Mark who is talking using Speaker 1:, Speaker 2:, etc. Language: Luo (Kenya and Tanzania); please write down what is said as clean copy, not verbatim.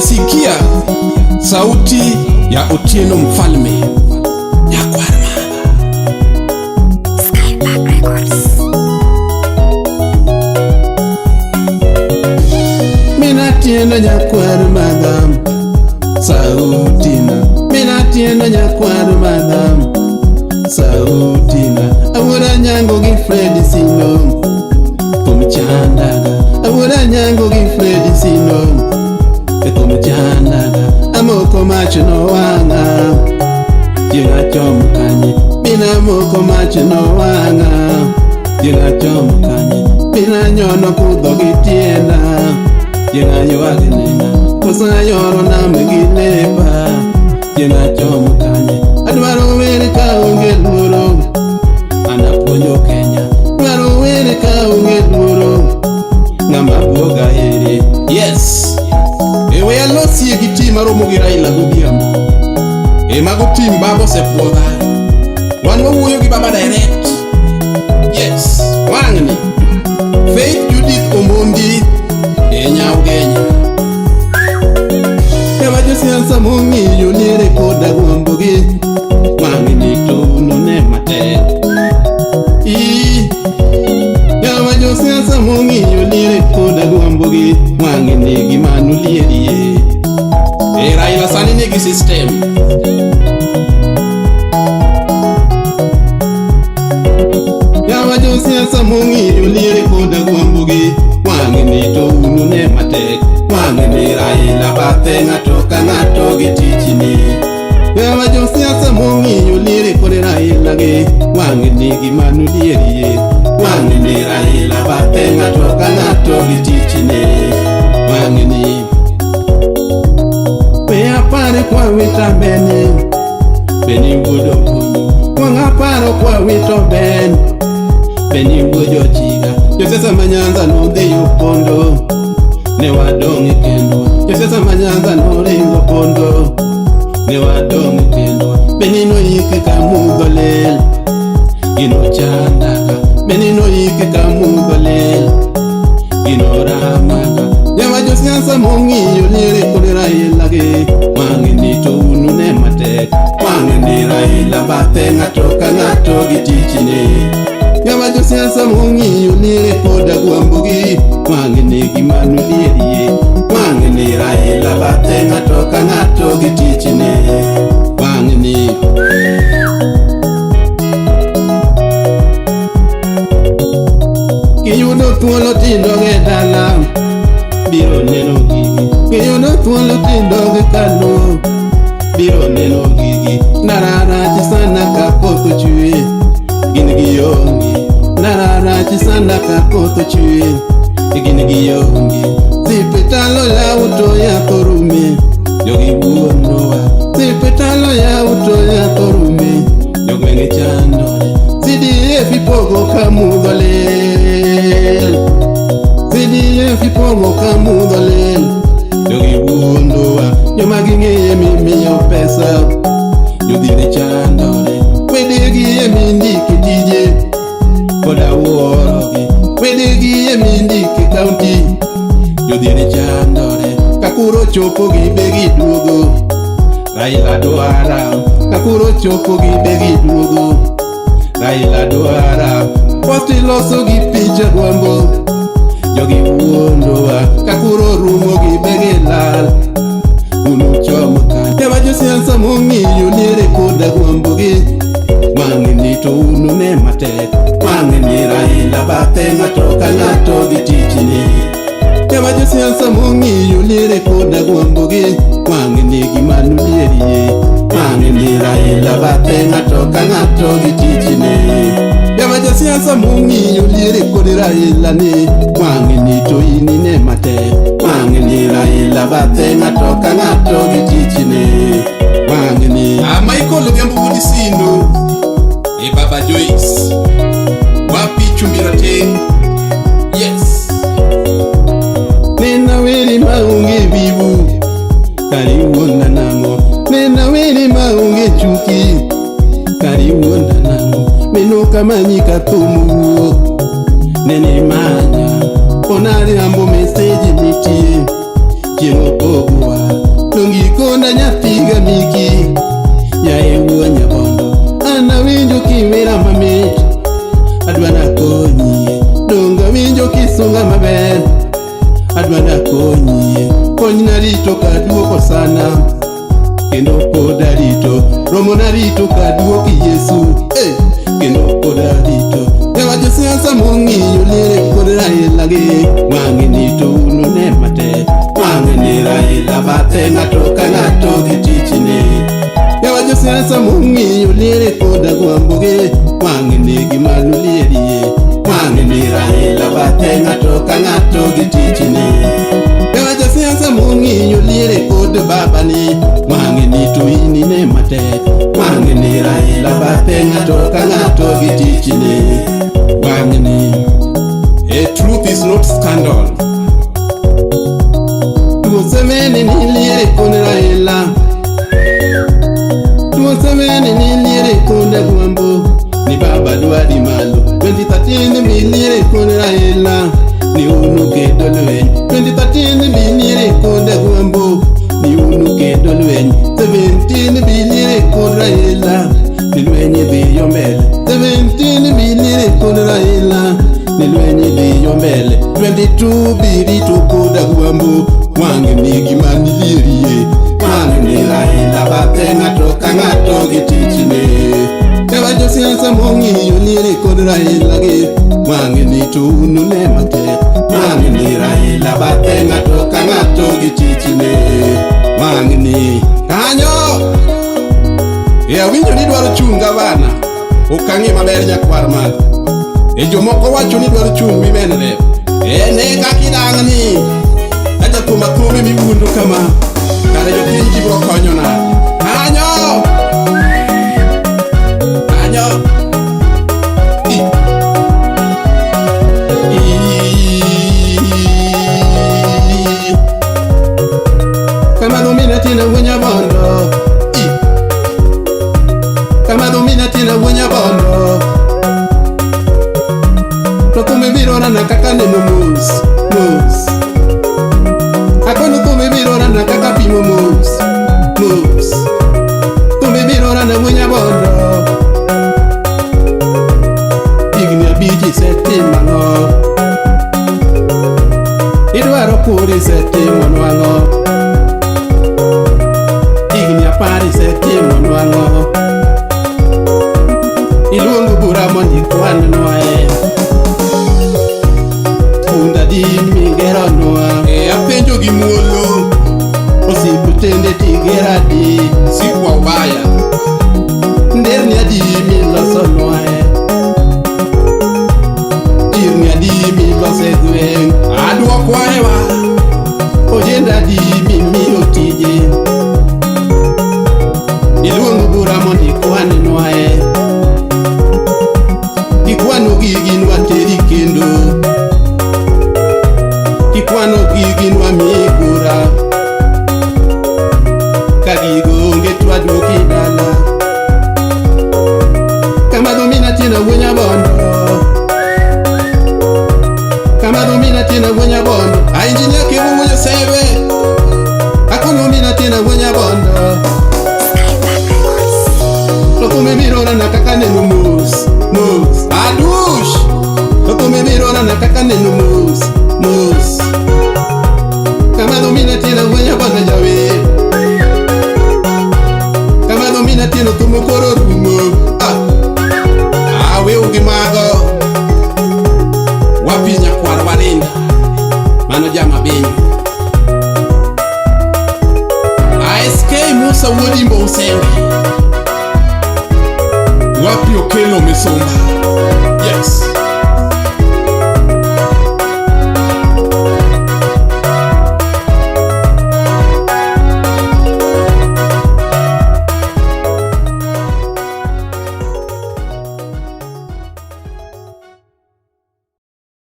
Speaker 1: Sikia sauti ya Otieno Mfalme Nyakwar Madha.
Speaker 2: Skypark Records.
Speaker 1: Mina tieno nyakwar madha sautina Mina tieno nyakwar madha sautina Awuora nyango gi Fred Sindo Thum chandaga Awuora nyango gi Fred Sindo Thum chandaga Amoko mach nowang'a Chieng' achom kanye Mina moko mach nowang'a Chieng' achom kanye Mina nyono kudho gi tienda Chieng' aywag nena Koso ayoro nam gi lepa Chieng' achom kanye Adwaro wer kaonge luoro An apuonjo Kenya Dwaro wer kaonge luoro Ng'ama buoga ere Yes E we alosie gi team maromo gi Raila godhiambo E mago team baba osepuodha Wan wawuoyo gi baba direct Yes Wang'ni Faith Judith Omondi E Nyaugenya Yawa josiasa mong'iyo liere koda gwambogi Wang'ni to unone matek Ii Yawa josiasa mong'iyo liere koda gwambogi Wang'ni gima nulierie E Raila sani nigi system Yawa josiasa mong'iyo liere koda gwambogi Wang'ni to unune matek Wang'ni Raila bathe ng'ato ka ng'ato gi tichni Yawa josiasa mong'iyo liere kod Raila gi Wang'ni gima nulierie Wang'ni Raila bathe ng'ato ka ng'ato gi tichni Wang'ni We apare kwa wita bene Beni wuodo konyo Wang' aparo kwa wito ben Beni wuo jochiga Josiasa ma Nyanza nodhi opondo Ne wadong' e kendwa Josiasa ma Nyanza noringo pondo Ne wadong' e kendwa Beni noyike ka mudho lel Gino chandaka Beni noyike ka mudho lel Gino ramaka Yawa josiasa mong'iyo liere kod Raila gi Wang'ni to unune matek Wang'ni Raila bathe ng'ato ka ng'ato gi tichne Yawa josiasa mong'iyo liere kod agwambogi Wang'ni gima nulierie Wang'ni Raila bathe ng'ato ka ng'ato gi tichne Wang'ni Kiyudo thuolo tidog e dala Biro neno gigi Kiyudo thuolo tidog e kano Biro neno gigi Ndara rach sana ka koth ochwe Gin gionge Ndara rach sana ka koth ochwe Gin gionge Siptal oyaw to yath orume Jogi wuondowa Siptal oyaw to yath orume Jogwenge chandore CDF ipogo ka mudho lil CDF ipogo ka mudho lil Jogi wuondowa Joma ging'eye mimiyo pesa Jodhier chandore Wedegi emindike tije Koda wuorogi Wedegi emindike kaunti Jodhier chandore Ka kuro chopo gi be giduogo Raila dwara Ka kuro chopo gi be giduogo Raila dwara Post iloso gi picha gwambo Jogi wuondowa Ka kuro rumo gi be gilal Unuchom kanye Yawa josiasa mong'iyo liere koda gwambogi Wang'ni to unune matek Wang'ni Raila bathe ng'ato ka ng'ato gi tichni Yawa josiasa mong'iyo liere koda gwambogi Wang'ni gima nulierie Wang'ni Raila bathe ng'ato ka ng'ato gi tichne Yawa josiasa mong'iyo liere kod Raila ni Wang'ni to inine matek Wang'ni Raila bathe ng'ato ka ng'ato gi tichne Wang'ni Ah, Michael Odhiambo wuod Sindo E Baba Joyce Wapi chumbi rateng' Yes Nena weri maonge wivu Kari wuonda nang'o Nena weri maonge chuki Kari wuonda nang'o Meno kamanyi ka thum wuok Nene manya Onariambo meseji nitie chieng' opogowa. Dongi konda nyathiga miki, yaye wuo nyabondo, an awinjo kiwera mamit, adwa nakonyi. Donga winjo kisunga maber, adwa nakonyi. Konyna rito kaduoko sana, kendo pod arito. Romo narito kaduoki Yesu, eh, kendo pod arito. Ewa josiasa mong'iyo liere kod Raila gi, wang'e ni to unune matek. Wang'e ni Raila bathe ng'ato ka ng'ato gi tichne. Ewa josiasa mong'iyo liere kod Agwambo gi, wang'e ni gima nolierie. Wang'e ni Raila bathe ng'ato ka ng'ato gi tichne. Ewa josiasa mong'iyo liere kod baba ni, wang'e ni to inine matek. Wang'e ni Raila bathe ng'ato ka ng'ato gi tichne. Wang'e ni
Speaker 2: A truth is not scandal.
Speaker 1: Tuo semene ni liere kod Raila. Tuo semene ni liere kod Agwambo. Ni baba dwari malo. 2013 mi liere kod Raila. Ni unu kedo lweny. 2013 mi liere kod Agwambo. Ni unu kedo lweny. 17 mi liere kod Raila. Ni lweny dhiyo mbele. 17 mi liere kod Raila. Ni lweny dhiyo mbele. 22 birito kod Agwambo. Wang'e ni gima nilierie. Wang'e ni Raila bathe ng'ato ka ng'ato gi tichne. Ewa josiasa mong'iyo liere kod Raila gi. Wang'e ni to unune matek. Wang'e ni Raila bathe ng'ato ka ng'ato gi tichne. Wang'e ni
Speaker 2: Kanyo! E awinjo ni dwaro chung' gavana. Ok ang'e maber nyakwar madho. E jomoko wacho ni dwaro chung' women rep. E ne kaka idang'ni. Ka jathum athum emiwuondo kama. Kare jopiny ji biro konyo nade. Kanyo! Kanyo! I. I.
Speaker 1: Kama dhumina tina wuonya bondo.
Speaker 2: I.
Speaker 1: Kama dhumina tina wuonya bondo. To thum biro rana kaka neno mos mos. Akono thum biro rana kaka pimo mos mos. Thum biro rana wuonya bondo. Higni 5 isetimo ang'o? Idwaro kur isetimo nwang'o? Higni 10 isetimo nwang'o? Iluongo bura mondo ikwan nwae. Punda di migero nwa.
Speaker 2: E apenjo gi muolo.
Speaker 1: Osiptende tigero adi.
Speaker 2: Sikwa ubaya.
Speaker 1: Nderni adi miloso nwae. Chirni adi miloso e gweng'.
Speaker 2: Aduok waewa.
Speaker 1: Ojende adi mimiyo tije. Iluongo bura mondo ikwan nwae. Ikwano gigi nwateri kendo. Ikwano gigi nwamiyi kura. Ka gigo onge twaduoki dala. Kama dhumina tina wuonya bondo. Kama dhumina tina wuonya bondo.
Speaker 2: A engineer Kevo wuoyo sebe.
Speaker 1: Akono mina tina wuonya bondo. To thum biro rana kaka neno mos mos.
Speaker 2: Adush.
Speaker 1: To thum biro rana kaka neno mos mos. Kama dhumina tina wuonya bondo jawer. Kama dhumina tina thum koro rumo.
Speaker 2: Ah. Aweu gi mago. Wapi nyakwar warinda. Mano jama binyo. ASK Musa wuod Imbo Usembe. Wapi Okelo Misumba. Yes.